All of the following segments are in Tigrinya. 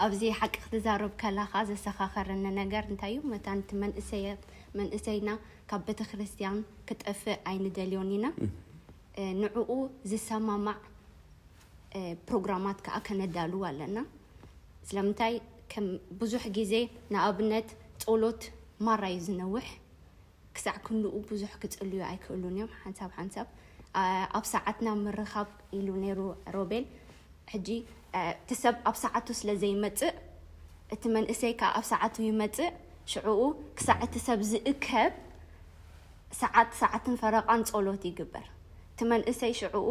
ኣብዚ ሓቂ ክትዛረብ ከላኻ ዘሰኻኸረኒ ነገር እንታይ እዩ? መታን እቲ መንእሰያት መንእሰይና ካብ ቤተ ክርስቲያን ክጠፍእ ኣይንደልዮን ኢና። ንዕኡ ዝሰማማዕ ፕሮግራማት ከዓ ከነዳልው ኣለና። ስለምንታይ ከም ብዙሕ ግዜ ንኣብነት ጸሎት ማራ እዩ ዝነውሕ። ክሳዕ ክንድኡ ብዙሕ ክጽልዩ ኣይክእሉን እዮም። ሓንሳብ ሓንሳብ ኣብ ሰዓትና ምርኻብ ኢሉ ነይሩ ሮቤል። ሕጂ እቲ ሰብ ኣብ ሰዓቱ ስለ ዘይመጽእ፣ እቲ መንእሰይ ከዓ ኣብ ሰዓቱ ይመጽእ። ሽዕኡ ክሳዕ እቲ ሰብ ዝእከብ ሰዓት ሰዓትን ፈረቓን ጸሎት ይግበር። እቲ መንእሰይ ሽዕኡ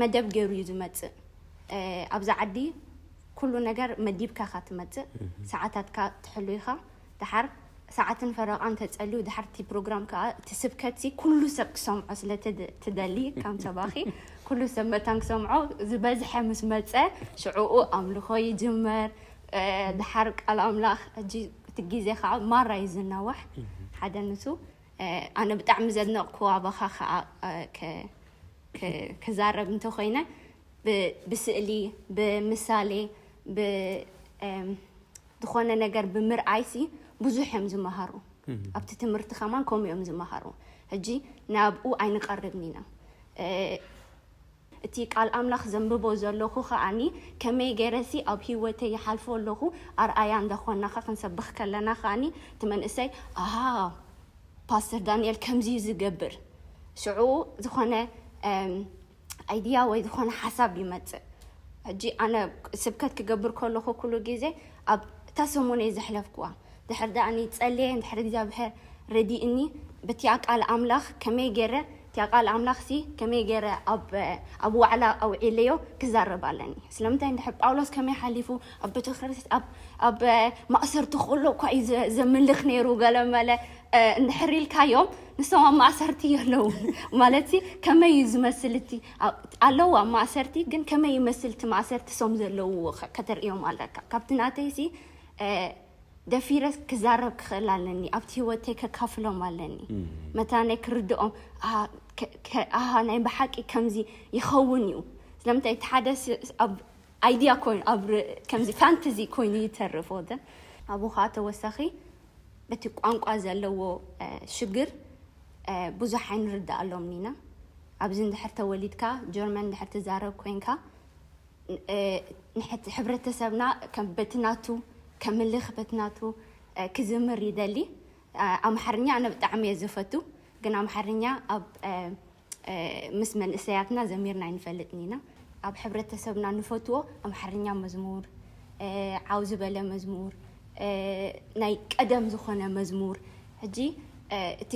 መደብ ገይሩ እዩ ዝመጽእ። ኣብዚ ዓዲ ኩሉ ነገር መዲብካ ኢኻ ትመጽእ። ሰዓታትካ ትሕሉ ኢኻ። ደሓር ሰዓትን ፈረቓን ተጸልዩ፣ ደሓር እቲ ፕሮግራም ከዓ፣ እቲ ስብከት ሲ ኩሉ ሰብ ክሰምዖ ስለ ትደሊ፣ ከም ሰባኺ ኩሉ ሰብ መታን ክሰምዖ ዝበዝሐ ምስ መጸ፣ ሽዕኡ ኣምልኾ ይጅመር። ደሓር ቃል ኣምላኽ፣ ሕጂ እቲ ግዜ ከዓ ማራ እዩ ዝናዋሕ። ሓደ ንሱ ኣነ ብጣዕሚ ዘድነቕኩ ኣባኻ ከዓ ክዛረብ እንተኮይነ፣ ብስእሊ፣ ብምሳሌ፣ ዝኾነ ነገር ብምርኣይሲ ብዙሕ እዮም ዝመሃሩ። ኣብቲ ትምህርቲ ከማን ከምኡ እዮም ዝመሃሩ። ሕጂ ናብኡ ኣይንቐርብን ኢና። እቲ ቃል ኣምላኽ ዘንብቦ ዘለኹ ከኣኒ ከመይ ገይረሲ ኣብ ህይወተይ ይሓልፎ ኣለኹ፣ ኣርኣያ እንዳኾናኻ ክንሰብኽ ከለና ከኣኒ እቲ መንእሰይ ኣሃ ፓስተር ዳንኤል ከምዚ እዩ ዝገብር። ሽዑ ዝኾነ ኣይድያ ወይ ዝኾነ ሓሳብ ይመጽእ። ሕጂ ኣነ ስብከት ክገብር ከለኹ ኩሉ ግዜ ኣብ እታ ሰሙነይ ዘሕለፍኩዋ ድሕር ደኣ ጸልየ ድሕር እግዚኣብሔር ረዲእኒ በቲኣ ቃል ኣምላኽ ከመይ ገይረ እቲኣ ቃል ኣምላኽ ሲ ከመይ ገይረ ኣብ ኣብ ዋዕላ ኣውዒለዮ ክዛረብ ኣለኒ። ስለምንታይ እንድሕር ጳውሎስ ከመይ ሓሊፉ ኣብ ቤተክርስ ኣብ ኣብ ማእሰርቲ ክሎ እኳ እዩ ዘምልኽ ነይሩ ገለ መለ እንድሕር ኢልካዮም ንሶም ኣብ ማእሰርቲ የለውን። ማለት ከመይ እዩ ዝመስል እቲ ኣለዉ ኣብ ማእሰርቲ ግን ከመይ ይመስል እቲ ማእሰርቲ ሶም ዘለውዎ ከተርእዮም ኣለካ። ካብቲ ናተይሲ ደፊረ ክዛረብ ክኽእል ኣለኒ፣ ኣብቲ ህይወተይ ከካፍሎም ኣለኒ። መታነይ ክርድኦም ኣሃ ናይ ብሓቂ ከምዚ ይኸውን እዩ። ስለምንታይ እቲ ሓደ ኣብ ኣይድያ ኮይኑ ኣብ ከምዚ ፋንተዚ ኮይኑ ይተርፍ ወገን። ኣብኡ ከዓ ተወሳኺ በቲ ቋንቋ ዘለዎ ሽግር ብዙሕ ኣይንርዳኣሎምን ኢና። ኣብዚ እንድሕር ተወሊድካ ጀርመን እንድሕር ትዛረብ ኮይንካ ሕብረተሰብና በቲ ናቱ ከምልኽ በቲ ናቱ ክዝምር ይደሊ። ኣምሓርኛ ኣነ ብጣዕሚ እየ ዝፈቱ፣ ግን ኣምሓርኛ ኣብ ምስ መንእሰያትና ዘሚርና ኣይንፈልጥን ኢና። ኣብ ሕብረተሰብና ንፈትዎ ኣምሓርኛ መዝሙር፣ ዓው ዝበለ መዝሙር፣ ናይ ቀደም ዝኾነ መዝሙር። ሕጂ እቲ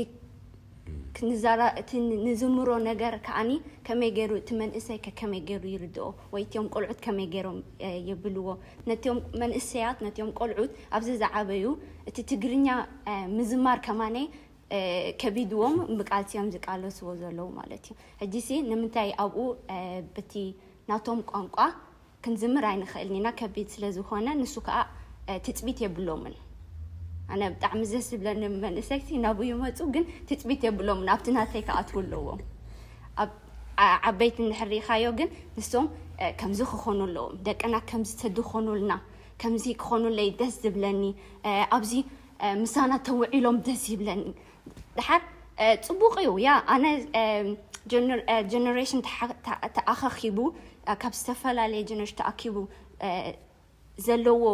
ክንዛራ እቲ ንዝምሮ ነገር ከዓኒ ከመይ ገይሩ እቲ መንእሰይ ከ ከመይ ገይሩ ይርድኦ ወይ እቲኦም ቆልዑት ከመይ ገይሮም የብልዎ። ነቲኦም መንእሰያት ነቲኦም ቆልዑት ኣብዚ ዝዓበዩ እቲ ትግርኛ ምዝማር ከማነይ ከቢድዎም ብቃልሲ እዮም ዝቃለስዎ ዘለዉ ማለት እዩ። ሕጂ ሲ ንምንታይ ኣብኡ በቲ ናቶም ቋንቋ ክንዝምር ኣይንኽእልን ኢና፣ ከቢድ ስለ ዝኾነ ንሱ ከዓ ትፅቢት የብሎምን። ኣነ ብጣዕሚ ዘስ ዝብለኒ መንእሰይቲ ናብኡ ይመፁ ግን ትፅቢት የብሎምን፣ ኣብቲ ናተይ ክኣትዉ ኣለዎም። ዓበይቲ እንድሕር ርኢኻዮ ግን ንሶም ከምዚ ክኾኑ ኣለዎም፣ ደቅና ከምዚ ተድኾኑልና፣ ከምዚ ክኾኑለይ ደስ ዝብለኒ፣ ኣብዚ ምሳና ተውዒሎም ደስ ይብለኒ። ድሓር ፅቡቕ እዩ ያ ኣነ ጀነሬሽን ተኣኻኪቡ ካብ ዝተፈላለየ ጀነሬሽን ተኣኪቡ ዘለዎ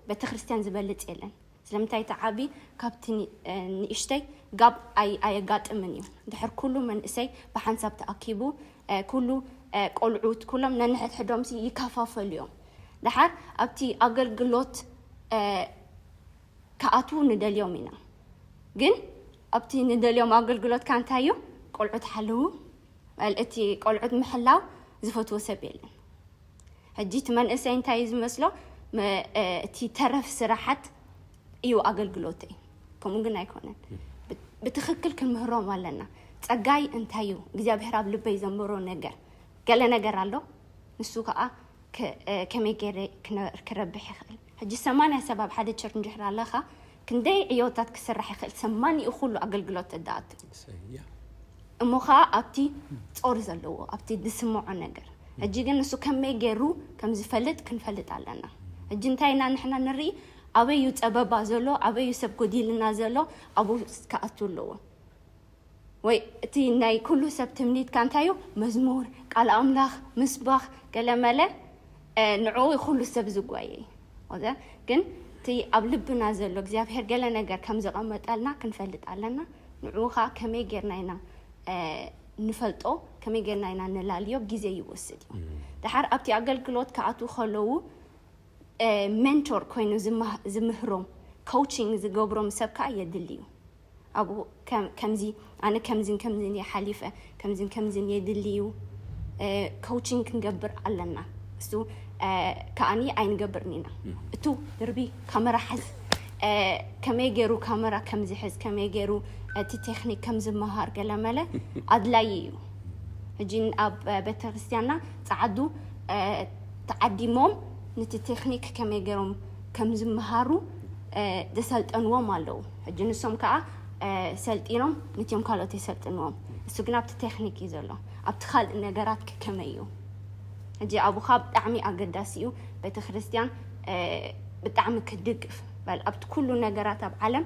ቤተክርስትያን ዝበልፅ የለን። ስለምንታይ እቲ ዓቢ ካብቲ ንእሽተይ ጋብ ኣየጋጥምን እዩ። ድሕር ኩሉ መንእሰይ ብሓንሳብ ተኣኪቡ ኩሉ ቆልዑት ኩሎም ነንሕድሕዶም ይከፋፈሉ እዮም። ድሓር ኣብቲ ኣገልግሎት ክኣትዉ ንደልዮም ኢና። ግን ኣብቲ ንደልዮም ኣገልግሎት ከ እንታይ እዩ? ቆልዑት ሓልዉ። እቲ ቆልዑት ምሕላው ዝፈትዎ ሰብ የለን። ሕጂ እቲ መንእሰይ እንታይ እዩ ዝመስሎ? እቲ ተረፍ ስራሓት እዩ ኣገልግሎተይ። ከምኡ ግን ኣይኮነን። ብትኽክል ክንምህሮም ኣለና። ጸጋይ እንታይ እዩ? እግዚኣብሔር ኣብ ልበይ ዘንበሮ ነገር ገለ ነገር ኣሎ። ንሱ ከዓ ከመይ ገይረ ክረብሕ ይኽእል? ሕጂ ሰማንያ ሰብ ኣብ ሓደ ቸርች እንድሕር ኣለኻ ክንደይ ዕዮታት ክስራሕ ይኽእል? ሰማንኡ ኩሉ ኣገልግሎት ተዳኣቱ እሞ ከዓ ኣብቲ ጾር ዘለዎ ኣብቲ ዝስምዖ ነገር ሕጂ ግን ንሱ ከመይ ገይሩ ከም ዝፈልጥ ክንፈልጥ ኣለና። ሕጂ እንታይ ኢና ንሕና ንርኢ? ኣበይ እዩ ጸበባ ዘሎ? ኣበይ እዩ ሰብ ጎዲልና ዘሎ? ኣብኡ ክኣቱ ኣለዎ። ወይ እቲ ናይ ኩሉ ሰብ ትምኒትካ እንታይ እዩ? መዝሙር፣ ቃል ኣምላኽ፣ ምስባኽ፣ ገለ መለ፣ እ፣ ንዕኡ ኩሉ ሰብ ዝጓየ እዩ። ወዘ-፣ ግን እቲ ኣብ ልብና ዘሎ እግዚኣብሔር ገለ ነገር ከም ዘቐመጠልና ክንፈልጥ ኣለና። ንዕኡ ኸዓ ከመይ ጌርና ኢና፣ እ፣ ንፈልጦ፣ ከመይ ጌርና ኢና ንላልዮ ግዜ ይወስድ እዩ። ደሓር ኣብቲ ኣገልግሎት ክኣትዉ ከለዉ፣ እ፣ ሜንቶር ኮይኑ ዝማ-፣ ዝምህሮም፣ ኮቺንግ ዝገብሮም ሰብ ከዓ የድሊ እዩ። ኣብኡ ከም-፣ ከምዚ፣ ኣነ ከምዝን ከምዝን እየ ሓሊፈ፣ ከምዝን ከምዝን የድሊ እዩ፣ እ፣ ኮቺንግ ክንገብር ኣለና። እሱ፣ እ፣ ከኣኒ ኣይንገብርን ኢና። እቱ ድርቢ ካመራ ሓዝ፣ እ፣ ከመይ ገይሩ ካመራ ከምዝሕዝ፣ ከመይ ገይሩ እቲ ቴክኒክ ከምዝመሃር ገለ መለ ኣድላዪ እዩ። ሕጂ ኣብ ቤተክርስትያንና ጸዓዱ፣ እ፣ ተዓዲሞም ነቲ ቴክኒክ ከመይ ገይሮም ከም ዝመሃሩ፣ እ፣ ዘሰልጠንዎም ኣለዉ። ሕጂ ንሶም ከኣ፣ እ፣ ሰልጢኖም ነቲኦም ካልኦት የሰልጥንዎም። እሱ ግን ኣብቲ ቴክኒክ እዩ ዘሎ። ኣብቲ ካልእ ነገራት ከ ከመይ እዩ? ሕጂ ኣብኡ ከኣ ብጣዕሚ ኣገዳሲ እዩ። ቤተክርስትያን፣ እ፣ ብጣዕሚ ክትድግፍ። በል ኣብቲ ኩሉ ነገራት ኣብ ዓለም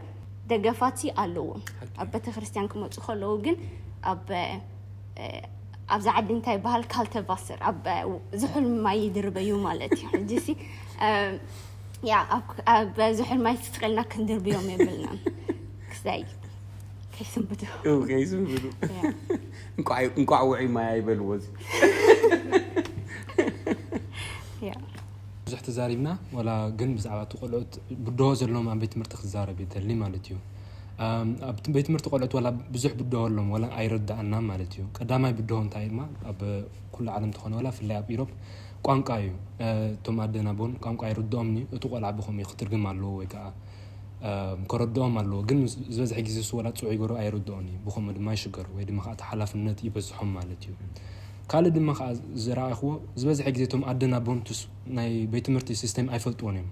ደገፋቲ ኣለዎም። ኣብ ቤተክርስትያን ክመጹ ከለዉ ግን ኣብ፣ እ፣ ኣብዚ ዓዲ እንታይ ይበሃል? ካልተቫሰር፣ ኣብ፣ እ፣ ዝሑል ማይ ይድርበዩ ማለት እዩ። ሕጂ ሲ፣ እ፣ ያ፣ ኣብ፣ ኣብ ዝሑል ማይ ትስቀልና ክንድርብዮም የብልናን። ክሳይ ከይስንብዱ። እው፣ ከይስንብዱ። ያ። እንቋዕ፣ እንቋዕ ውዑይ ማይ ኣይበልዎ እዚ። ያ። ብዙሕ ተዛሪብና፣ ዋላ ግን ብዛዕባ እቲ ቆልዑት ብድሆ ዘለዎም ኣብ ቤት ትምህርቲ ክዛረብ ይደሊ ማለት እዩ። ኣም፣ ኣብ ቤት ትምህርቲ ቆልዑት ዋላ ብዙሕ ብድሆ ኣለዎም፣ ዋላ ኣይረዳኣና ማለት እዩ። ቀዳማይ ብድሆ እንታይ ድማ ኣብ ኩሉ ዓለም ተኾነ፣ ዋላ ፍላይ ኣብ ኢሮፕ ቋንቋ እዩ። እ፣ እቶም ኣደን ኣቦን ቋንቋ ኣይርድኦም እዩ። እቲ ቆልዓ ብኸምኡ እዩ ክትርግም ኣለዎ ወይ ከዓ፣ እ፣ ከረድኦም ኣለዎ። ግን ምስ-፣ ዝበዝሐ ግዜ እሱ ዋላ ጽዑይ ገይሩ ኣይርድኦን እዩ። ብኸምኡ ድማ ይሽገሩ ወይ ድማ ከዓ እቲ ሓላፍነት ይበዝሖም ማለት እዩ። ካልእ ድማ ከዓ ዝረኣኽዎ ዝበዝሐ ግዜ እቶም ኣደን ኣቦን ትስ-፣ ናይ ቤት ትምህርቲ ሲስተም ኣይፈልጥዎን እዮም።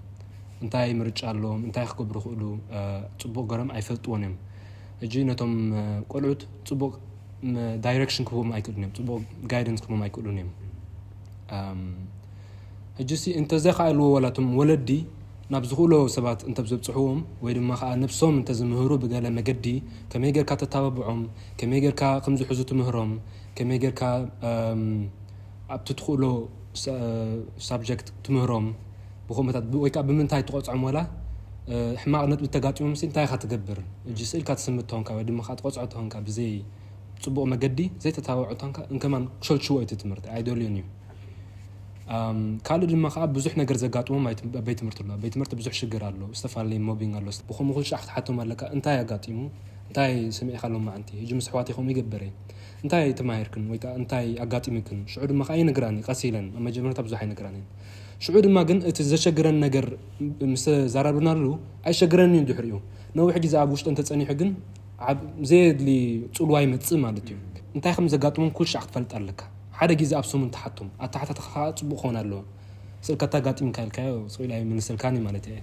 እንታይ ምርጫ ኣለዎም፣ እንታይ ክገብሩ ይኽእሉ፣ እ፣ ጽቡቕ ገሮም ኣይፈልጥዎን እዮም። ሕጂ ነቶም፣ እ፣ ቆልዑት ጽቡቕ ም-፣ ዳይሬክሽን ክህቦም ኣይክእሉን እዮም፣ ጽቡቕ ጋይደንስ ክህቦም ኣይክእሉን እዮም። ኣም፣ ሕጂ ሲ እንተዘይከኣልዎ ዋላ እቶም ወለዲ ናብ ዝኽእሎ ሰባት እንተዘብጽሕዎም ወይ ድማ ከዓ ነብሶም እንተዝምህሩ ብገለ መገዲ ከመይ ጌርካ ተተባብዖም፣ ከመይ ጌርካ ከም ዝሕዙ ትምህሮም፣ ከመይ ጌርካ፣ ኣም፣ ኣብቲ ትኽእሎ ሳ-፣ ሳብጀክት ትምህሮም፣ ብኸምኡታት ብ-፣ ወይ ከዓ ብምንታይ ትቆጽዖም ዋላ፣ እ፣ ሕማቕ ነጥቢ ተጋጢሞም ሲ እንታይ ኢኻ ትገብር? ሕጂ ስእልካ ትስምት ተኾንካ ወይ ድማ ከዓ ትቆጽዖ ተኾንካ ብዘይ ጽቡቕ መገዲ ዘይተታባብዖ ተኾንካ እንከማን ክሸልሽዎ እዩ እቲ ትምህርቲ፣ ኣይደልዮን እዩ። ኣም፣ ካልእ ድማ ከዓ ብዙሕ ነገር ዘጋጥሞም ኣብ ቤት ትምህርቲ ኣሎ። ኣብ ቤት ትምህርቲ ብዙሕ ሽግር ኣሎ፣ ዝተፈላለየ ሞቢንግ ኣሎ። ብኸምኡ ኩሉ ሻዕ ክትሓቶም ኣለካ፣ እንታይ ኣጋጢሙ? እንታይ ሰሚዕካ ሎማዓንቲ? ሕጂ ምስ ኣሕዋተይ ከምኡ ይገብር እየ። እንታይ ተማሂርክን? ወይ ከዓ እንታይ ኣጋጢምክን? ሽዑ ድማ ከዓ ይነግራኒ፣ ቀስ ኢለን። ኣብ መጀመርታ ብዙሕ ኣይነግራንን። ሽዑ ድማ ግን እቲ ዘሸግረን ነገር ምስ ተዛራርብናሉ፣ ኣይሸግረንን እዩ ድሕሪኡ። ነዊሕ ግዜ ኣብ ውሽጠን ተጸኒሑ ግን፣ ኣብ ዘየድሊ ጽልዋ ይመጽእ ማለት እዩ። እንታይ ከም ዘጋጥሞም ኩሉ ሻዕ ክትፈልጥ ኣለካ። ሓደ ግዜ ኣብ ሰሙን ትሓቶም። ኣተሓታትኻ ከዓ ጽቡቕ ክኸውን ኣለዎ። ስእልካ እንታይ ኣጋጢምካ ኢልካዮ፣ ስቕ ኢሉ ኣይምልሰልካን እዩ ማለት እየ።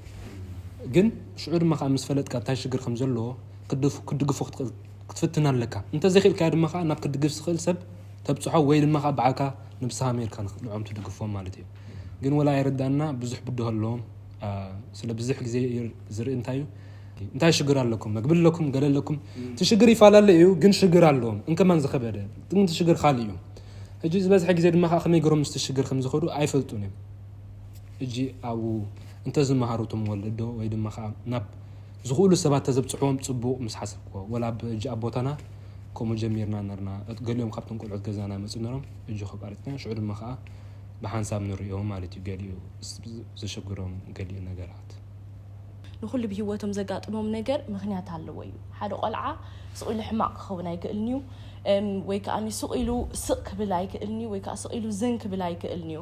ግን ሽዑ ድማ ከዓ ምስ ፈለጥካ እንታይ ሽግር ከም ዘለዎ ክድፍ-፣ ክትድግፎ ክትኽእል፣ ክትፍትን ኣለካ። እንተዘይኽእልካዮ ድማ ከዓ ናብ ክትድግፍ ዝኽእል ሰብ ተብጽሖ ወይ ድማ ከዓ ብዓልካ ንብስኻ ሜርካ ንኽ-፣ ንዕኦም ትድግፎም ማለት እዩ። ግን ወላ ኣይርዳእና፣ ብዙሕ ብድሆ ኣለዎም። አ፣ ስለ ብዙሕ ግዜ ይር-፣ ዝርኢ እንታይ እዩ፣ እንታይ ሽግር ኣለኩም? መግቢ ኣለኩም፣ ገለ ኣለኩም። እቲ ሽግር ይፈላለ እዩ፣ ግን ሽግር ኣለዎም። እንከማን ዝኸበደ፣ ግን እቲ ሽግር ካልእ እዩ። ሕጂ ዝበዝሐ ግዜ ድማ ከዓ ከመይ ገይሮም ምስቲ ሽግር ከም ዝኸዱ ኣይፈልጡን እዮም። ሕጂ ኣብኡ እንተዝመሃሩ እቶም ወለዶ ወይ ድማ ከዓ ናብ ዝኽእሉ ሰባት ተዘብፅሕዎም ፅቡቕ ምስ ሓሰብክዎ። ወላ ኣብ ሕጂ ኣብ ቦታና ከምኡ ጀሚርና ነርና። ገሊኦም ካብቶም ቆልዑት ገዛና መፁ ነሮም፣ ሕጂ ከቋሪፅና፣ ሽዑ ድማ ከዓ ብሓንሳብ ንሪኦ ማለት እዩ። ገሊኡ ስ-፣ ዘሸግሮም ገሊኡ ነገራት። ንኹሉ ብህይወቶም ዘጋጥሞም ነገር ምኽንያት ኣለዎ እዩ። ሓደ ቆልዓ ስቕ ኢሉ ሕማቕ ክኸውን ኣይክእልን እዩ። እም፣ ወይ ከኣ ስቕ ኢሉ ስቕ ክብል ኣይክእልን እዩ፣ ወይ ከኣ ስቕ ኢሉ ዝን ክብል ኣይክእልን እዩ።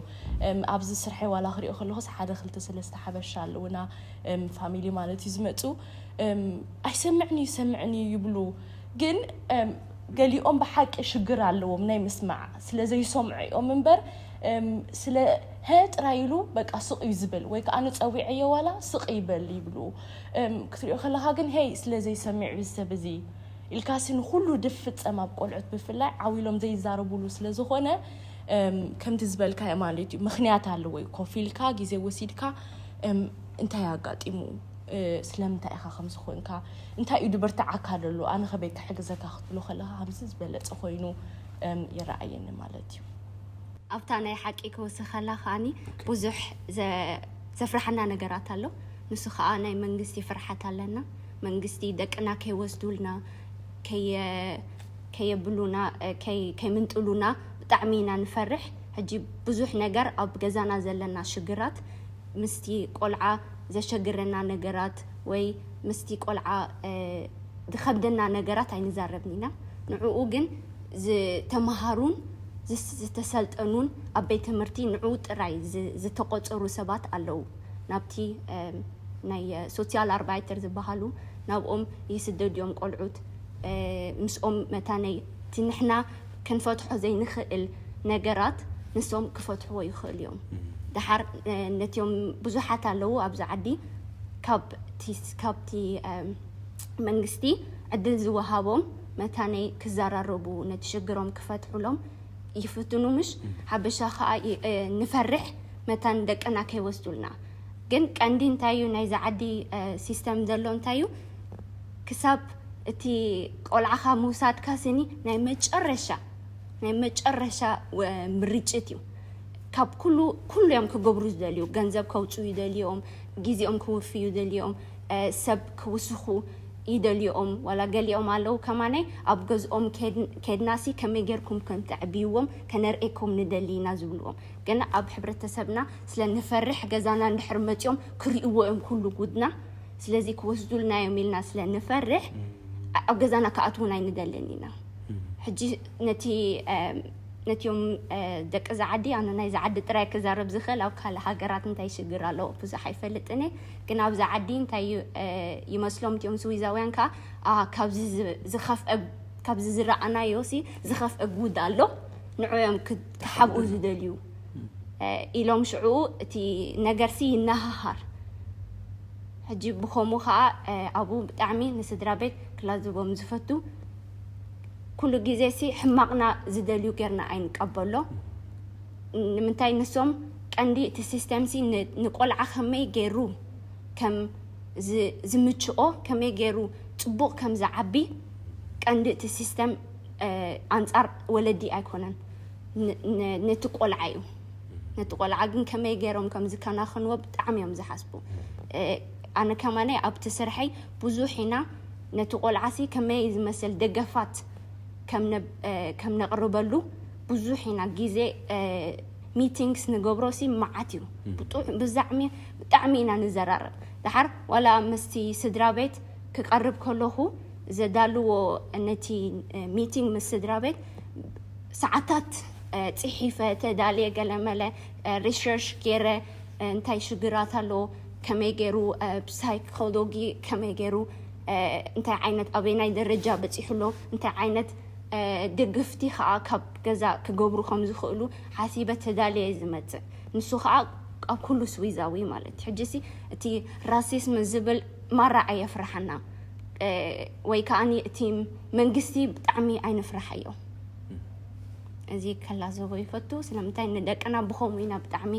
እም፣ ኣብዚ ስርሐይ ዋላ ክሪኦ ከለኹስ ሓደ ክልተ ሰለስተ ሓበሻ ኣለውና፣ እም፣ ፋሚሊ ማለት እዩ ዝመጹ። እም፣ ኣይሰምዕን እዩ፣ ይሰምዕን እዩ ይብሉ። ግን፣ እም፣ ገሊኦም ብሓቂ ሽግር ኣለዎም ናይ ምስማዕ፣ ስለ ዘይሰምዑ እዮም እምበር፣ እም፣ ስለ ሀ ጥራይ ኢሉ በቃ ስቕ እዩ ዝብል፣ ወይ ከኣ ንጸዊዐዮ ዋላ ስቕ ይበል ይብሉ። እም፣ ክትሪኦ ከለኻ ግን ሄይ ስለ ዘይሰምዕ እዩ እዚ ሰብ እዚ ኢልካሲ ንኹሉ ድፍጸም ኣብ ቆልዑት ብፍላይ ዓው ኢሎም ዘይዛረቡሉ ስለ ዝኾነ፣ እም፣ ከምቲ ዝበልካዮ ማለት እዩ፣ ምኽንያት ኣለዎ እዩ። ኮፍ ኢልካ ግዜ ወሲድካ እንታይ ኣጋጢሙ፣ ስለምንታይ ኢኻ ከምዚ ኮንካ፣ እንታይ እዩ ድብርትዓካ ዘሎ፣ ኣነ ከበይ ክሕግዘካ ክትብሎ ከለካ ከምዚ ዝበለጸ ኮይኑ ይረኣየኒ ማለት እዩ። ኣብታ ናይ ሓቂ ክወስኸላ ከኣኒ ብዙሕ ዘፍርሓና ነገራት ኣሎ። ንሱ ከዓ ናይ መንግስቲ ፍርሓት ኣለና። መንግስቲ ደቅና ከይወስዱልና፣ ከየብሉና፣ ከይምንጥሉና ብጣዕሚ ኢና ንፈርሕ። ሕጂ ብዙሕ ነገር ኣብ ገዛና ዘለና ሽግራት፣ ምስቲ ቆልዓ ዘሸግረና ነገራት ወይ ምስቲ ቆልዓ ዝኸብደና ነገራት ኣይንዛረብን ኢና። ንዕኡ ግን ዝተምሃሩን ዝተሰልጠኑን ኣብ ቤት ትምህርቲ ንዕኡ ጥራይ ዝተቆፀሩ ሰባት ኣለዉ። ናብቲ ናይ ሶሲያል ኣርባይተር ዝበሃሉ ናብኦም ይስደድዮም ቆልዑት። ምስኦም መታነይ እቲ ንሕና ክንፈትሖ ዘይንኽእል ነገራት ንሶም ክፈትሕዎ ይኽእሉ እዮም። ደሓር ነቲኦም ብዙሓት ኣለዉ ኣብዚ ዓዲ ካብቲ መንግስቲ ዕድል ዝወሃቦም መታነይ ክዘራረቡ ነቲ ሽግሮም ክፈትሑሎም ይፍትኑ። ምሽ ሓበሻ ከዓ ንፈርሕ መታን ደቅና ከይወስዱልና። ግን ቀንዲ እንታይ እዩ ናይዚ ዓዲ ሲስተም ዘሎ እንታይ እዩ? ክሳብ እቲ ቆልዓኻ ምውሳድካ ስኒ ናይ መጨረሻ ናይ መጨረሻ ምርጭት እዩ። ካብ ኩሉ ኩሉ እዮም ክገብሩ ዝደልዩ፣ ገንዘብ ከውፅኡ ይደልዮም፣ ግዜኦም ክውፍዩ ይደልዮም፣ ሰብ ክውስኹ ይደልዮም። ዋላ ገሊኦም ኣለዉ ከማናይ ኣብ ገዝኦም ከድናሲ ከመይ ጌርኩም ከም ተዕብይዎም ከነርእየኩም ንደሊ ኢና ዝብልዎም። ግን ኣብ ሕብረተሰብና ስለ ንፈርሕ ገዛና እንድሕር መፅኦም ክርእይዎ እዮም ኩሉ ጉድና። ስለዚ ክወስዱልና እዮም ኢልና ስለ ንፈርሕ ኣብ ገዛና ክኣትዉን ኣይንደልን ኢና። ሕጂ ነቲ ነቲኦም ደቂ ዝዓዲ ኣነ ናይ ዝዓዲ ጥራይ ክዛረብ ዝኽእል ኣብ ካልእ ሃገራት እንታይ ሽግር ኣለዎ ብዙሕ ኣይፈልጥን እየ። ግን ኣብዚ ዓዲ እንታይ ይመስሎም እቲኦም ስዊዛውያን ከዓ ካብዚ ዝኸፍአ ካብዚ ዝረኣናዮ ሲ ዝኸፍአ ጉድ ኣሎ፣ ንዑ እዮም ክሓብኡ ዝደልዩ ኢሎም ሽዑ እቲ ነገርሲ ይነሃሃር። ሕጂ ብኸምኡ ከዓ ኣብኡ ብጣዕሚ ንስድራ ቤት ክላዝቦም ዝፈቱ ኩሉ ግዜ ሲ ሕማቕና ዝደልዩ ጌርና ኣይንቀበሎ። ንምንታይ ንሶም ቀንዲ እቲ ሲስተም ሲ ንቆልዓ ከመይ ገይሩ ከም ዝምችኦ ከመይ ገይሩ ፅቡቕ ከም ዝዓቢ ቀንዲ እቲ ሲስተም ኣንፃር ወለዲ ኣይኮነን፣ ነቲ ቆልዓ እዩ። ነቲ ቆልዓ ግን ከመይ ገይሮም ከም ዝከናኸንዎ ብጣዕሚ እዮም ዝሓስቡ። ኣነ ከማነይ ኣብቲ ስርሐይ ብዙሕ ኢና ነቲ ቆልዓሲ ከመይ ዝመስል ደገፋት ከም ነቕርበሉ ብዙሕ ኢና ግዜ ሚቲንግስ ንገብሮ ሲ መዓት እዩ። ብጣዕሚ ኢና ንዘራረብ። ደሓር ዋላ ምስቲ ስድራ ቤት ክቐርብ ከለኹ ዘዳልዎ ነቲ ሚቲንግ ምስ ስድራ ቤት ሰዓታት ፅሒፈ ተዳልየ ገለመለ ሪሰርች ገይረ እንታይ ሽግራት ኣለዎ፣ ከመይ ገይሩ ብሳይኮሎጂ ከመይ ገይሩ እንታይ ዓይነት ኣበናይ ደረጃ በፂሑ ኣሎ፣ እንታይ ዓይነት ድግፍቲ ከዓ ካብ ገዛ ክገብሩ ከም ዝኽእሉ ሓሲበ ተዳልየ ዝመፅእ። ንሱ ከዓ ኣብ ኩሉ ስዊዛዊ ማለት ሕጂ ሲ እቲ ራሲስም ዝብል ማራ ኣየፍርሓና ወይ ከዓ እቲ መንግስቲ ብጣዕሚ ኣይንፍርሓዮ። እዚ ከላዘቦ ይፈቱ። ስለምንታይ ንደቅና ብኸምኡ ኢና ብጣዕሚ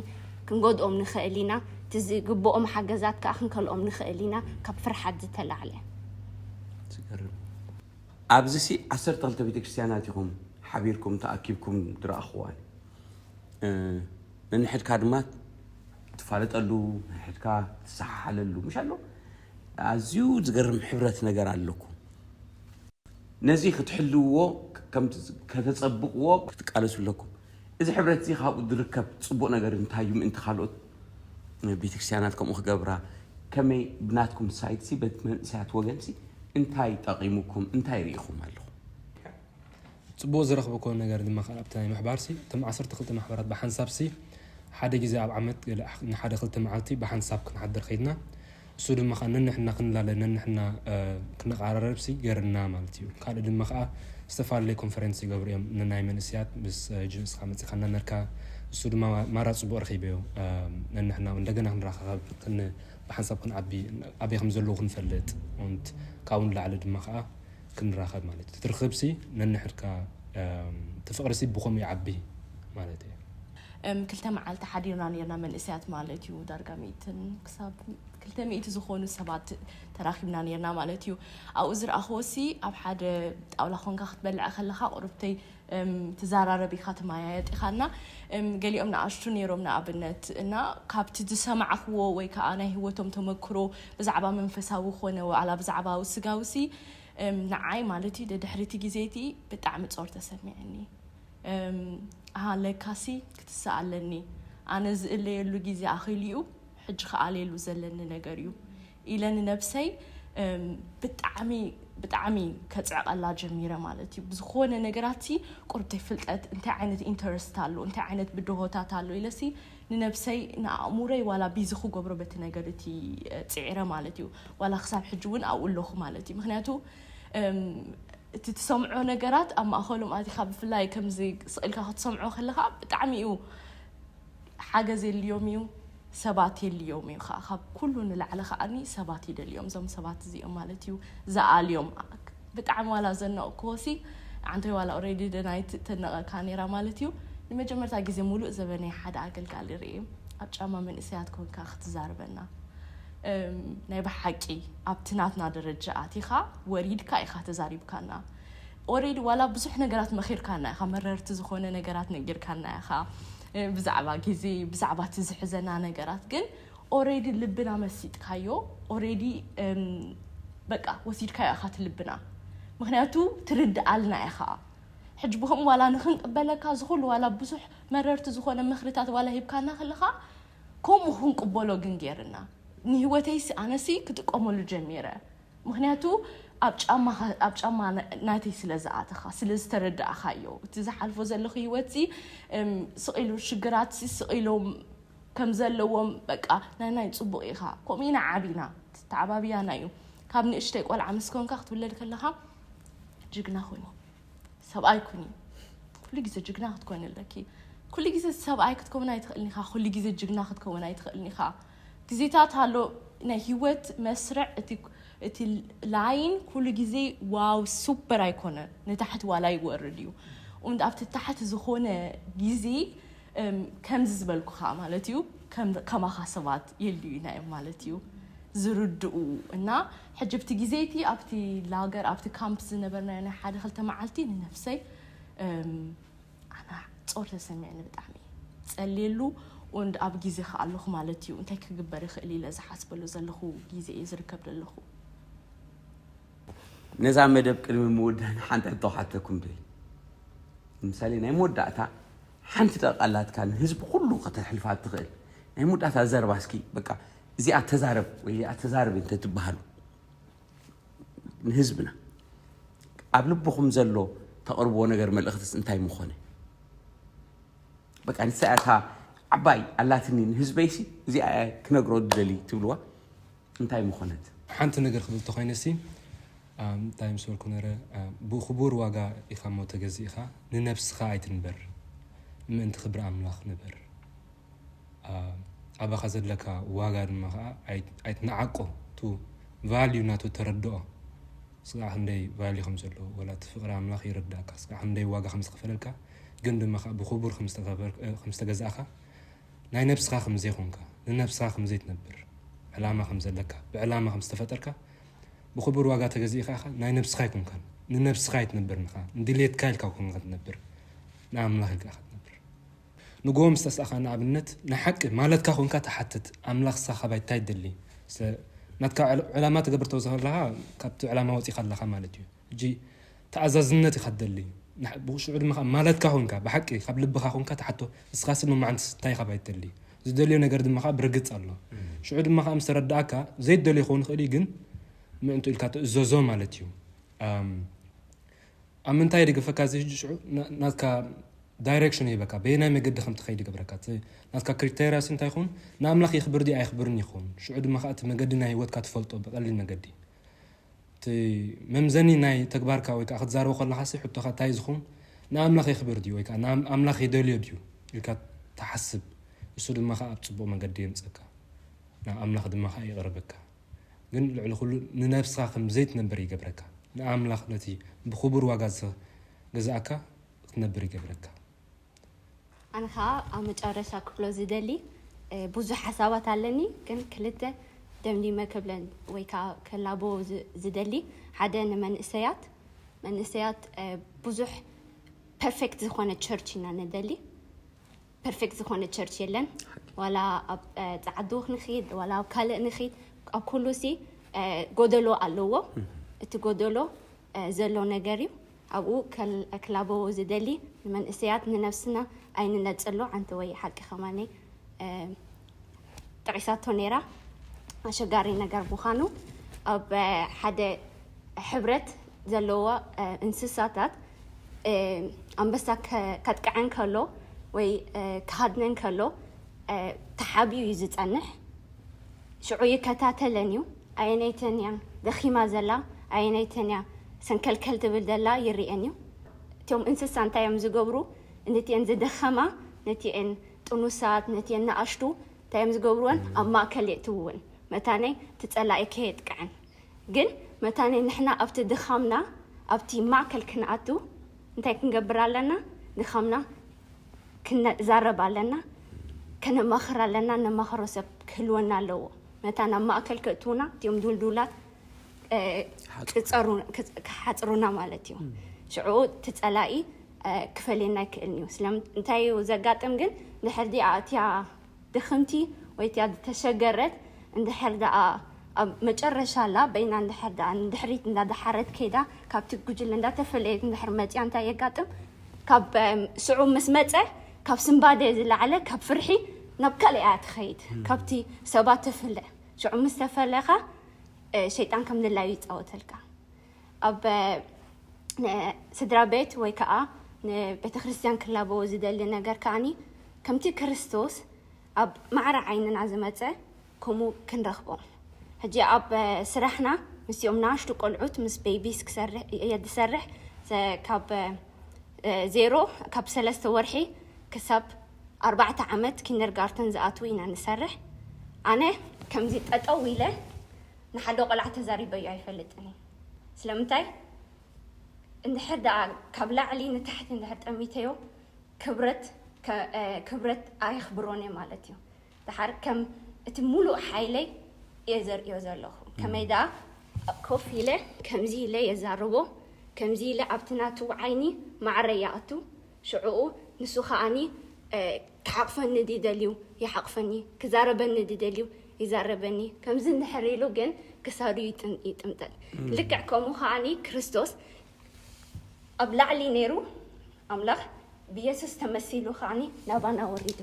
ክንጎድኦም ንኽእል ኢና። እቲ ዝግብኦም ሓገዛት ከዓ ክንከልኦም ንኽእል ኢና ካብ ፍርሓት ዝተላዕለ። ኣብዚ ሲ ዓሰርተ ክልተ ቤተክርስትያናት ኢኹም ሓቢርኩም ተኣኪብኩም ዝረኣኽዋን ነንሕድካ ድማ ትፋለጠሉ ነንሕድካ ትሰሓሓለሉ ምሽ ኣሎ። ኣዝዩ ዝገርም ሕብረት ነገር ኣለኩም። ነዚ ክትሕልውዎ ከተፀብቅዎ ክትቃለሱ ኣለኩም። እዚ ሕብረት እዚ ካብኡ ዝርከብ ፅቡቅ ነገር እንታይ እዩ? ምእንቲ ካልኦት ቤተክርስትያናት ከምኡ ክገብራ ከመይ ብናትኩም ሳይት ሲ በቲ መንእሰያት ወገን ሲ እንታይ ጠቂሙኩም እንታይ ርኢኹም ኣለኹም? ፅቡቅ ዝረኽበኮ ነገር ድማ ከዓ ኣብቲ ናይ ምሕባር ሲ እቶም ዓሰርተ ክልተ ማሕበራት ብሓንሳብ ሲ ሓደ ግዜ ኣብ ዓመት ገለ ንሓደ ክልተ መዓልቲ ብሓንሳብ ክንሓድር ከይድና እሱ ድማ ከዓ ነንሕና ክንላለ ነንሕና ክነቃራረብ ሲ ገርና ማለት እዩ። ካልእ ድማ ከዓ ዝተፈላለየ ኮንፈረንስ ይገብሩ እዮም ንናይ መንእስያት ምስ ጅንስካ መፅእካ እናነርካ እሱ ድማ ማራ ፅቡቅ ረኪበዮ። ነንሕና እውን እንደገና ክንራኸብ ብሓንሳብ ክንዓቢ ኣበይ ከም ዘለዉ ክንፈልጥ ካብኡ ንላዕሊ ድማ ከዓ ክንራኸብ ማለት እዩ። ትርክብ ሲ ነንሕድካ እቲ ፍቅሪ ሲ ብኸምኡ ይዓቢ ማለት እዩ። እም፣ ክልተ መዓልቲ ሓዲርና ነርና መንእሰያት ማለት እዩ። ዳርጋ ሚእትን ክሳብ ክልተ ሚእቲ ዝኾኑ ሰባት ተራኺብና ነርና ማለት እዩ። ኣብኡ ዝረኣኽዎ ሲ ኣብ ሓደ ጣውላ ኮንካ ክትበልዕ ከለኻ ቁርብተይ እም፣ ትዛራረብ ኢኻ ትመያየጥ ኢኻ እና እም፣ ገሊኦም ንኣሽቱ ነይሮም ንኣብነት እና ካብቲ ዝሰማዕኽዎ ወይ ከዓ ናይ ህይወቶም ተመክሮ ብዛዕባ መንፈሳዊ ኮነ ዋላ ብዛዕባ ስጋዊ ሲ እም፣ ንዓይ ማለት እዩ ደድሕሪ እቲ ግዜ እቲ ብጣዕሚ ጾር ተሰሚዕኒ። እም፣ ኣሃ ለካሲ ክትስእ ኣለኒ፣ ኣነ ዝእለየሉ ግዜ ኣኺሉ እዩ፣ ሕጂ ክኣልየሉ ዘለኒ ነገር እዩ ኢለ ንነብሰይ እም፣ ብጣዕሚ ብጣዕሚ ከፅዕቐላ ጀሚረ ማለት እዩ። ብዝኾነ ነገራት ሲ ቁርብተይ ፍልጠት እንታይ ዓይነት ኢንተረስት ኣሎ እንታይ ዓይነት ብድሆታት ኣሎ ኢለሲ ንነብሰይ ንኣእሙረይ ዋላ ቢዚ ክገብሮ በቲ ነገር እቲ እ፣ ፅዒረ ማለት እዩ። ዋላ ክሳብ ሕጂ እውን ኣብኡ ኣለኹ ማለት እዩ። ምክንያቱ እም፣ እቲ ትሰምዖ ነገራት ኣብ ማእኸሎም ኣቲኻ ብፍላይ ከምዚ ስቕ ኢልካ ክትሰምዖ ከለኻ ብጣዕሚ እዩ ሓገዝ የድልዮም እዩ፣ ሰባት የድልዮም እዩ ከዓ ካብ ኩሉ ንላዕሊ ከዓኒ ሰባት ይደልዮም እዞም ሰባት እዚኦም ማለት እዩ። ዝኣልዮም ብጣዕሚ ዋላ ዘነቕክዎ ሲ ዓንተይ ዋላ ኦሬዲ ደናይት ተነቐካ ነይራ ማለት እዩ። ንመጀመርታ ግዜ ሙሉእ ዘበነይ ሓደ ኣገልጋሊ ርእየ ኣብ ጫማ መንእሰያት ኮንካ ክትዛርበና እም፣ ናይ ብሓቂ ኣብቲ ናትና ደረጃ ኣቲኻ ወሪድካ ኢኻ ተዛሪብካና። ኦሬዲ ዋላ ብዙሕ ነገራት መኺርካና ኢኻ፣ መረርቲ ዝኾነ ነገራት ነጊርካና ኢኻ። እ፣ ብዛዕባ ግዜ፣ ብዛዕባ እቲ ዝሕዘና ነገራት ግን ኦሬዲ ልብና መሲጥካዮ። ኦሬዲ እም፣ በቃ ወሲድካዮ ኢኻ እቲ ልብና፣ ምክንያቱ ትርድኣልና ኢኻ። ሕጂ ብከምኡ ዋላ ንክንቅበለካ ዝኩሉ ዋላ ብዙሕ መረርቲ ዝኾነ ምክርታት ዋላ ሂብካና ከለኻ ከምኡ ክንቅበሎ ግን ገይርና ንህይወተይሲ ኣነሲ ክጥቀመሉ ጀሚረ። ምክንያቱ ኣብ ጫማ ኣብ ጫማ ናተይ ስለ ዝኣተኻ ስለ ዝተረዳእኻዮ እቲ ዝሓልፎ ዘለኹ ህይወትሲ እም፣ ስቕ ኢሉ ሽግራት ስቕ ኢሎም ከም ዘለዎም በቃ ናይ ናይ ፅቡቕ ኢኻ። ከምኡ ኢና ዓቢና ተዓባብያና እዩ። ካብ ንእሽተይ ቆልዓ ምስ ኮንካ ክትውለድ ከለኻ ጅግና ኩኒ፣ ሰብኣይ ኩኒ። ኩሉ ግዜ ጅግና ክትኮኒ ኣለኪ። ኩሉ ግዜ ሰብኣይ ክትከውን ኣይትኽእልን ኢኻ። ኩሉ ግዜ ጅግና ክትከውን ኣይትኽእልን ኢኻ። ግዜታት ኣሎ ናይ ህይወት መስርዕ እቲ እቲ ላይን ኩሉ ግዜ ዋው ሱፐር ኣይኮነን፣ ንታሕቲ ዋላ ይወርድ እዩ። Und ኣብቲ ታሕቲ ዝኾነ ግዜ እም፣ ከምዚ ዝበልኩኻ ማለት እዩ ከም- ከማኻ ሰባት የልዩና እዮም ማለት እዩ ዝርድኡ። እና ሕጂ ኣብቲ ግዜ እቲ ኣብቲ ላገር ኣብቲ ካምፕ ዝነበርናዮ ናይ ሓደ ክልተ መዓልቲ ንነፍሰይ እም፣ ኣና ጾር ተሰሚዕኒ ብጣዕሚ ጸልየሉ። Und ኣብ ግዜ ከኣለኹ ማለት እዩ እንታይ ክግበር ይኽእል ኢለ ዝሓስበሉ ዘለኹ ግዜ እየ ዝርከብ ዘለኹ። ነዛ መደብ ቅድሚ ምውዳእና ሓንቲ ሕቶ ክሓተኩም ደሊ። ንምሳሌ ናይ መወዳእታ ሓንቲ ደቂቃ ኣላትካ ንህዝቢ ኩሉ ከተሕልፋ እትኽእል ናይ መወዳእታ ዘረባ እስኪ በቃ እዚኣ ተዛረብ ወይ እዚኣ ተዛረብ እንተትበሃሉ ንህዝብና ኣብ ልብኹም ዘሎ ተቕርብዎ ነገር መልእኽትስ እንታይ ምኾነ? በቃ ንሳ እታ ዓባይ ኣላትኒ ንህዝበይሲ እዚኣ እየ ክነግሮ ዝደሊ ትብልዋ እንታይ ምኾነት? ሓንቲ ነገር ክብል ተኮይነሲ እንታይ ምስ በልኩ ነረ ብክቡር ዋጋ ኢኻ ሞ ተገዚእኻ ንነብስኻ ኣይትንበር ምእንቲ ክብሪ ኣምላኽ ንበር ኣባኻ ዘለካ ዋጋ ድማ ከዓ ኣይትንዓቆ ቱ ቫልዩ ናቱ ተረድኦ ስጋዕ ክንደይ ቫልዩ ከም ዘለዎ ወላ እቲ ፍቅሪ ኣምላኽ ይረዳእካ ስጋዕ ክንደይ ዋጋ ከም ዝኸፈለልካ ግን ድማ ከዓ ብክቡር ከም ዝተገዛእካ ናይ ነብስኻ ከም ዘይኮንካ ንነብስኻ ከም ዘይትነብር ዕላማ ከም ዘለካ ብዕላማ ከም ዝተፈጠርካ ብክቡር ዋጋ ተገዚእካ ኢኻ ናይ ነብስኻ ኣይኮንካን ንነብስኻ ኣይትነብርን ኢኻ ንድሌትካ ኢልካ ኮንካ ትነብር ንኣምላኽ ኢልካ ኢኻ ትነብር ንጎ ምስ ተስኣኻ ንኣብነት ንሓቂ ማለትካ ኮንካ ትሓትት ኣምላኽ ንስኻ ካባይ እንታይ ትደሊ ናትካ ዕላማ ትገብር ተወሰኸ ኣለኻ ካብቲ ዕላማ ወፂኻ ኣለኻ ማለት እዩ ሕጂ ተኣዛዝነት ኢኻ ትደሊ ሽዑ ድማ ማለትካ ኮንካ ብሓቂ ካብ ልብኻ ኮንካ ትሓቶ ንስኻሲ ሎማዓንቲ እንታይ ኢኻ ባይ ትደሊ ዝደልዮ ነገር ድማ ከዓ ብርግፅ ኣሎ ሽዑ ድማ ከዓ ምስ ተረዳእካ ዘይደልዮ ክኸውን ይኽእል እዩ ግን ምእንቱ ኢልካ ትእዘዞ ማለት እዩ ኣብ ምንታይ ይድግፈካ እዚ ሕጂ ሽዑ ናትካ ዳይሬክሽን ይህበካ በየናይ መገዲ ከም ትኸይድ ይገብረካ ናትካ ክሪቴርያስ እንታይ ይኸውን ንኣምላኽ የኽብር ድዩ ኣየኽብርን ይኸውን ሽዑ ድማ ከዓ እቲ መገዲ ናይ ህይወትካ ትፈልጦ ብቐሊል መገዲ እቲ መምዘኒ ናይ ተግባርካ ወይ ከዓ ክትዛረቦ ከለካ ሲ ሕቶካ እንታይ ዝኸውን ንኣምላኽ የኽብር ድዩ ወይ ከዓ ኣምላኽ የደልዮ ድዩ ኢልካ ትሓስብ እሱ ድማ ከዓ ኣብ ፅቡቅ መገዲ የምፀካ ናብ ኣምላኽ ድማ ከዓ የቕርበካ ግን ልዕሊ ኩሉ ንነብስኻ ከም ዘይትነብር ይገብረካ ንኣምላኽ ነቲ ብክቡር ዋጋ ዝገዛእካ ክትነብር ይገብረካ ኣነ ከዓ ኣብ መጨረሻ ክብሎ ዝደሊ ብዙሕ ሓሳባት ኣለኒ፣ ግን ክልተ ደምዲመ ክብለን ወይ ከዓ ክላቦ ዝደሊ፣ ሓደ ንመንእሰያት መንእሰያት ብዙሕ ፐርፌክት ዝኾነ ቸርች ኢና ንደሊ። ፐርፌክት ዝኾነ ቸርች የለን። ዋላ ኣብ ፃዓዱ ንኽድ ዋላ ኣብ ካልእ ንኽድ፣ ኣብ ኩሉ ሲ ጎደሎ ኣለዎ። እቲ ጎደሎ ዘሎ ነገር እዩ። ኣብኡ ክላበዎ ዝደሊ ንመንእሰያት ንነብስና ኣይንነፅሎ። ዓንቲ ወይ ሓቂ ከማነይ ጠቂሳቶ ነይራ። ኣሸጋሪ ነገር ምዃኑ ኣብ ሓደ ሕብረት ዘለዎ እንስሳታት ኣንበሳ ከጥቅዐን ከሎ ወይ ክሃድነን ከሎ ተሓቢኡ እዩ ዝፀንሕ። ሽዑ ይከታተለን እዩ። ኣየነይተን እያ ደኺማ ዘላ፣ ኣየነይተን እያ ሰንከልከል ትብል ዘላ ይርኤን እዩ። እቶም እንስሳ እንታይ እዮም ዝገብሩ? ነቲአን ዝደኸማ፣ ነቲአን ጥኑሳት፣ ነቲአን ንኣሽቱ እንታይ እዮም ዝገብርወን? ኣብ ማእከል የእትውወን፣ መታነይ እቲ ጸላኢ ከየጥቅዐን። ግን መታነይ ንሕና ኣብቲ ድኻምና ኣብቲ ማእከል ክንኣቱ እንታይ ክንገብር ኣለና? ድኻምና ክንዛረብ ኣለና፣ ከነማኽር ኣለና። ነማኽሮ ሰብ ክህልወና ኣለዎ። መታን ኣብ ማእከል ከእትውና እቲኦም ድልዱላት ክሓፅሩና ማለት እዩ። ሽዑ እቲ ፀላኢ ክፈልየና ኣይክእልን እዩ። ስለምንታይ እዩ ዘጋጥም ግን? ድሕር ዲኣ እቲያ ድኽምቲ ወይ እቲያ ዝተሸገረት እንድሕር ደኣ ኣብ መጨረሻ ላ በይና እንድሕር ደኣ ንድሕሪት እንዳደሓረት ከይዳ ካብቲ ጉጅለ እንዳተፈለየት እንድሕር መፅያ እንታይ የጋጥም? ካብ ሽዑ ምስ መፀ ካብ ስንባደ ዝለዓለ ካብ ፍርሒ ናብ ካልእ እያ ትኸይድ። ካብቲ ሰባት ትፍለ ሽዑ ምስ ተፈለኻ ሸይጣን ከም ድላዩ ይፃወተልካ። ኣብ ስድራ ቤት ወይ ከዓ ንቤተ ክርስቲያን ክላበዎ ዝደሊ ነገር ከዓኒ ከምቲ ክርስቶስ ኣብ ማዕረ ዓይንና ዝመፀ ከምኡ ክንረኽቦ። ሕጂ ኣብ ስራሕና ምስኦም ንኣሽቱ ቆልዑት ምስ ቤቢስ ክሰርሕ እየ ዝሰርሕ። ካብ ዜሮ ካብ ሰለስተ ወርሒ ክሳብ ኣርባዕተ ዓመት ኪንደርጋርተን ዝኣትዉ ኢና ንሰርሕ። ኣነ ከምዚ ጠጠው ኢለ ንሓደ ቆልዓ ተዛሪበዮ ኣይፈልጥን እየ። ስለምንታይ? እንድሕር ደኣ ካብ ላዕሊ ንታሕቲ እንድሕር ጠሚተዮ ክብረት ክብረት ኣየኽብሮን እየ ማለት እዩ። ደሓር ከም እቲ ሙሉእ ሓይለይ እየ ዘርእዮ ዘለኹ። ከመይ ደኣ ኮፍ ኢለ ከምዚ ኢለ የዛርቦ፣ ከምዚ ኢለ ኣብቲ ናቱ ዓይኒ ማዕረ ይኣቱ። ሽዕኡ ንሱ ከኣኒ ክሓቕፈኒ ድደልዩ ይሓቕፈኒ፣ ክዛረበኒ ድደልዩ ይዛረበኒ። ከምዚ እንድሕር ኢሉ ግን ክሳዱ ይጥምጠል። ልክዕ ከምኡ ከኣኒ ክርስቶስ ኣብ ላዕሊ ነይሩ ኣምላኽ ብየሱስ ተመሲሉ ከዓኒ ናባና ወሪዱ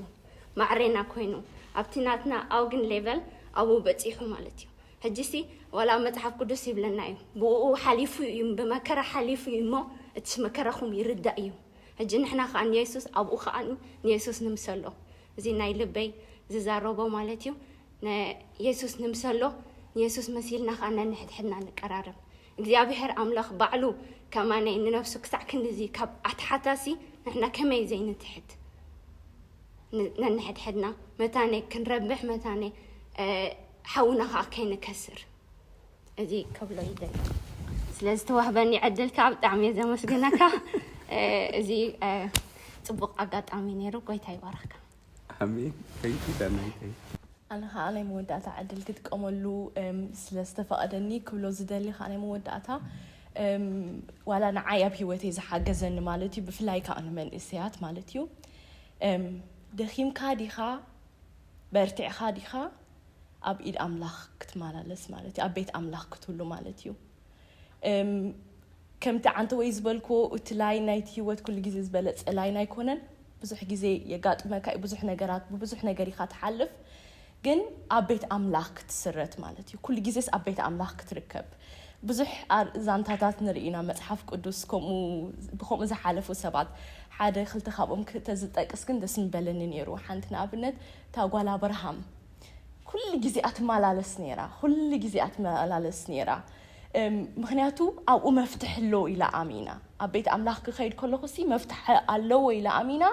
ማዕሬና ኮይኑ ኣብቲ ናትና ኣውግን ሌቨል ኣብኡ በፂሑ ማለት እዩ። ሕጂሲ ዋላ መፅሓፍ ቅዱስ ይብለና እዩ፣ ብኡ ሓሊፉ እዩ፣ ብመከራ ሓሊፉ እዩ እሞ እቲ መከራኹም ይርዳእ እዩ። ሕጂ ንሕና ከዓ ንየሱስ ኣብኡ ከዓ ንየሱስ ንምሰሎ። እዚ ናይ ልበይ ዝዛረቦ ማለት እዩ። ንየሱስ ንምሰሎ፣ ንየሱስ መሲልና ከዓ ነንሕድሕድና ንቀራረብ። እግዚኣብሔር ኣምላኽ ባዕሉ ከማነይ ንነብሱ ክሳዕ ክንድዚ ካብ ኣትሓታሲ ንሕና ከመይ ዘይንትሕት ነንሕድሕድና መታነይ ክንረብሕ መታነይ ሓውና ከዓ ከይንከስር። እዚ ከብሎ ይደል ስለ ዝተዋህበኒ ዕድል ከዓ ብጣዕሚ እየ ዘመስግነካ። እዚ ፅቡቅ ኣጋጣሚ ነይሩ። ጎይታ ይባረክካ። ኣሜን። ተንኪ ዳናይተይ። ኣነ ከዓ ናይ መወዳእታ ዕድል ክጥቀመሉ ስለ ዝተፈቐደኒ ክብሎ ዝደሊ ከዓ ናይ መወዳእታ ዋላ ንዓይ ኣብ ሂወተይ ዝሓገዘኒ ማለት እዩ፣ ብፍላይ ከዓ ንመንእሰያት ማለት እዩ። ደኺምካ ዲኻ በርቲዕካ ዲኻ ኣብ ኢድ ኣምላኽ ክትመላለስ ማለት እዩ፣ ኣብ ቤት ኣምላኽ ክትህሉ ማለት እዩ። ከምቲ ዓንተወይ ዝበልክዎ እቲ ላይን ናይቲ ህይወት ኩሉ ግዜ ዝበለፀ ላይን ኣይኮነን። ብዙሕ ግዜ የጋጥመካ እዩ፣ ብዙሕ ነገራት ብብዙሕ ነገር ኢኻ ትሓልፍ፣ ግን ኣብ ቤት ኣምላኽ ክትስረት ማለት እዩ። ኩሉ ግዜስ ኣብ ቤት ኣምላኽ ክትርከብ። ብዙሕ ዛንታታት ንርኢ ኢና መፅሓፍ ቅዱስ ከምኡ ብከምኡ ዝሓለፉ ሰባት። ሓደ ክልተ ካብኦም ክተዝጠቅስ ግን ደስ ምበለኒ ነይሩ። ሓንቲ ንኣብነት እታ ጓል ኣብርሃም ኩሉ ግዜ ኣትመላለስ ነይራ፣ ኩሉ ግዜ ኣትመላለስ ነይራ። ምክንያቱ ኣብኡ መፍትሕ ኣለዎ ኢላ ኣሚና። ኣብ ቤት ኣምላኽ ክኸይድ ከለኹ ሲ መፍትሒ ኣለዎ ኢላ ኣሚና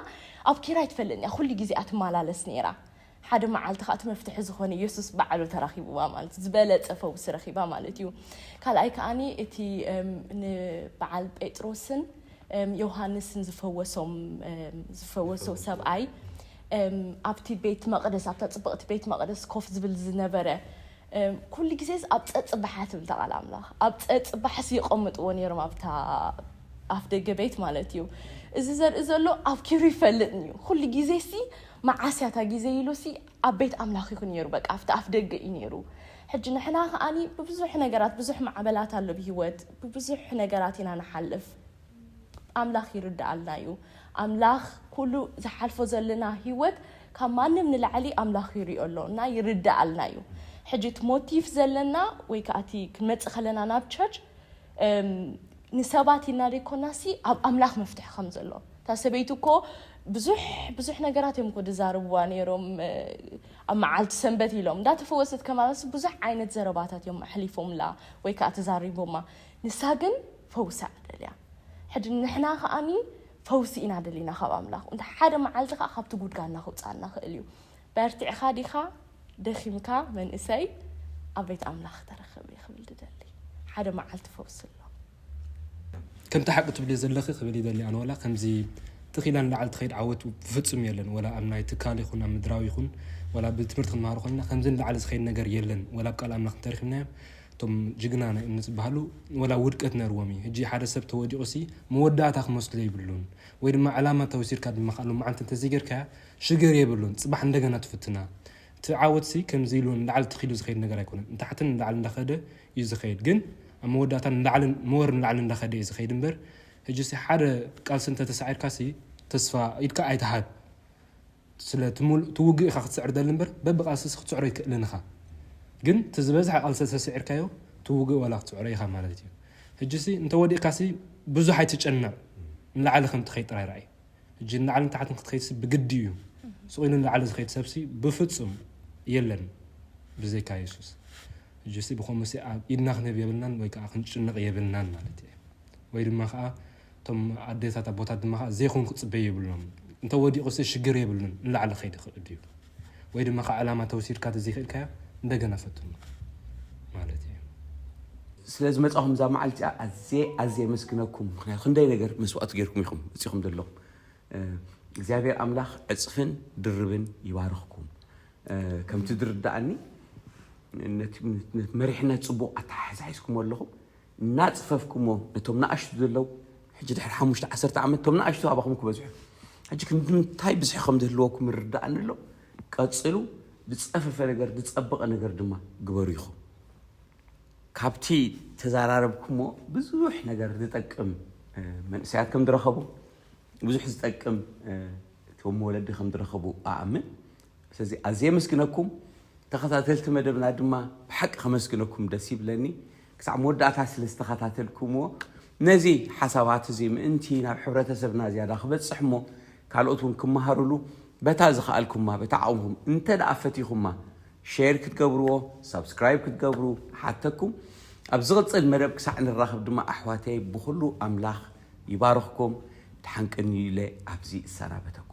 ኣብ ኪራይ ትፈልጥ እያ። ኩሉ ግዜ ኣትመላለስ ነይራ። ሓደ መዓልቲ ከዓ እቲ መፍትሒ ዝኾነ ኢየሱስ ባዕሉ ተራኺብዋ ማለት ዝበለፀ ፈውሲ ረኺባ ማለት እዩ። ካልኣይ ከዓኒ እቲ ንበዓል ጴጥሮስን ዮሃንስን ዝፈወሶም ዝፈወሶ ሰብኣይ ኣብቲ ቤት መቕደስ ኣብታ ፅብቕቲ ቤት መቕደስ ኮፍ ዝብል ዝነበረ ኩሉ ግዜስ ኣብ ፀፅባሓ ትብል ቃል ኣምላኽ ኣብ ፀፅባሕሲ ይቐምጥዎ ነይሮም ኣብታ ኣፍ ደገ ቤት ማለት እዩ። እዚ ዘርኢ ዘሎ ኣብ ኪሩ ይፈልጥን እዩ። ኩሉ ግዜሲ መዓስያታ ግዜ ኢሉሲ ኣብ ቤት ኣምላኽ ይኹን ነይሩ። በቃ ኣብቲ ኣፍ ደገ እዩ ነይሩ። ሕጂ ንሕና ከኣኒ ብብዙሕ ነገራት ብዙሕ ማዕበላት ኣሎ ብህይወት ብብዙሕ ነገራት ኢና ንሓልፍ። ኣምላኽ ይርዳኣልና እዩ። ኣምላኽ ኩሉ ዝሓልፎ ዘለና ህይወት ካብ ማንም ንላዕሊ ኣምላኽ ይሪኦ ኣሎ እና ይርዳኣልና እዩ። ሕጂ እቲ ሞቲፍ ዘለና ወይ ከዓ እቲ ክንመፅእ ከለና ናብ ቸርች ንሰባት ኢልና ዘይኮናሲ ኣብ ኣምላኽ መፍትሒ ከም ዘሎ እታ ሰበይቲ እኮ ብዙሕ ብዙሕ ነገራት እዮም እኮ ዝዛረብዋ ነይሮም። ኣብ መዓልቲ ሰንበት ኢሎም እንዳተፈወሰት ከማለስ ብዙሕ ዓይነት ዘረባታት እዮም ኣሕሊፎምላ ወይ ከዓ ተዛሪቦማ። ንሳ ግን ፈውሳ ደልያ። ሕጂ ንሕና ከኣኒ ፈውሲ ኢና ደሊና ካብ ኣምላኽ። እንተ ሓደ መዓልቲ ከዓ ካብቲ ጉድጋና ክውፅኣና ክእል እዩ። በርቲዕኻ ዲኻ ደኺምካ መንእሰይ ኣብ ቤት ኣምላኽ ተረኸብ ክብል ድደሊ። ሓደ መዓልቲ ፈውሲ ኣሎ። ከምቲ ሓቂ ትብልዮ ዘለኺ ክብል ይደሊ ኣነ ወላ ከምዚ ትኺላ ንላዕሊ ትኸይድ ዓወት ብፍጹም የለን። ወላ ኣብ ናይ ትካል ይኹን ኣብ ምድራዊ ይኹን ወላ ብትምህርቲ ክንመሃሩ ኮይና ከምዚ ንላዕሊ ዝኸይድ ነገር የለን። ወላ ኣብ ቃል ኣምላኽ እንተረኺብናዮም እቶም ጅግና ናይ እምነት ዝበሃሉ ወላ ውድቀት ነርዎም እዩ። ሕጂ ሓደ ሰብ ተወዲቑ ሲ መወዳእታ ክመስሎ የብሉን። ወይ ድማ ዕላማ ተወሲድካ ድማ ካልኡ መዓልቲ እንተዘይጌርካያ ሽግር የብሉን። ጽባሕ እንደገና ትፍትና። እቲ ዓወት ሲ ከምዚ ኢሉ ንላዕሊ ትኺሉ ዝኸይድ ነገር ኣይኮነን። ንታሕትን ንላዕሊ እንዳኸደ እዩ ዝኸይድ። ግን ኣብ መወዳእታ ንላዕልን መወር ንላዕሊ እንዳኸደ እዩ ዝኸይድ እምበር ሕጂ ሲ ሓደ ቃልሲ እንተተሳዒርካ ሲ ተስፋ ኢድካ ኣይትሃብ። ስለ ትውግእ ኢኻ ክትስዕር ደሊ እምበር በብቃልሲ ክትስዕሮ ይክእልን ኢኻ። ግን እቲ ዝበዝሐ ቃልሲ ተስዒርካዮ ትውግእ ዋላ ክትስዕሮ ኢኻ ማለት እዩ። ሕጂ ሲ እንተወዲእካ ሲ ብዙሕ ኣይትጨነቕ። ንላዕሊ ከም ትኸይድ ጥራይ ርኣይ። ሕጂ ንላዕሊ ንታሕትን ክትኸይድ ሲ ብግዲ እዩ። ስቕ ኢሉ ንላዕሊ ዝኸይድ ሰብ ሲ ብፍጹም የለን ብዘይካ የሱስ። ሕጂ ሲ ብኸምኡ ሲ ኣብ ኢድና ክንህብ የብልናን ወይ ከዓ ክንጭነቕ የብልናን ማለት እየ። ወይ ድማ ከዓ እቶም ኣዴታት ኣቦታት ድማ ከዓ ዘይኹን ክፅበዩ የብሎም። እንተወዲቑ ሲ ሽግር የብሉን ንላዕሊ ከይድ ይኽእል እዩ። ወይ ድማ ከዓ ዕላማ ተወሲድካ ተዘይኽእልካዮ እንደገና ፈትኑ ማለት እዩ። ስለ ዝመፃኹም እዛ መዓልቲ እዚኣ ኣዝየ ኣዝየ የመስግነኩም። ምክንያቱ ክንደይ ነገር መስዋእቲ ጌርኩም ኢኹም መፂኹም ዘለኹም። እግዚኣብሔር ኣምላኽ ዕፅፍን ድርብን ይባርኽኩም። ከምቲ ዝርዳእኒ ነቲ መሪሕነት ፅቡቕ ኣተሓሒዝኩም ኣለኹም። እናፅፈፍኩሞ ነቶም ንኣሽቱ ዘለዉ ሕጂ ድሕሪ ሓሙሽተ ዓሰርተ ዓመት እቶም ንኣሽቱ ኣባኹም ክበዝሑ ሕጂ ክንዲ ምንታይ ብዝሒ ከም ዝህልወኩም ይርዳእኒ ኣሎ። ቀፅሉ። ዝፀፈፈ ነገር ዝፀበቐ ነገር ድማ ግበሩ ኢኹም። ካብቲ ተዘራረብኩሞ ብዙሕ ነገር ዝጠቅም መንእሰያት ከም ዝረኸቡ ብዙሕ ዝጠቅም እቶም ወለዲ ከም ዝረኸቡ ኣኣምን። ስለዚ ኣዝየ የመስግነኩም። ተኸታተልቲ መደብና ድማ ብሓቂ ከመስግነኩም ደስ ይብለኒ። ክሳዕ መወዳእታ ስለ ዝተኸታተልኩምዎ ነዚ ሓሳባት እዚ ምእንቲ ናብ ሕብረተሰብና ዝያዳ ክበፅሕ እሞ ካልኦት እውን ክመሃሩሉ በታ ዝኸኣልኩማ በታ ዓቕምኹም እንተ ደኣ ፈቲኹማ ሼር ክትገብርዎ ሳብስክራይብ ክትገብሩ ሓተኩም። ኣብ ዝቕፅል መደብ ክሳዕ ንራኸብ ድማ ኣሕዋተይ ብኩሉ ኣምላኽ ይባርኽኩም። ድሓን ቅንዩለ ኣብዚ እሰናበተኩም።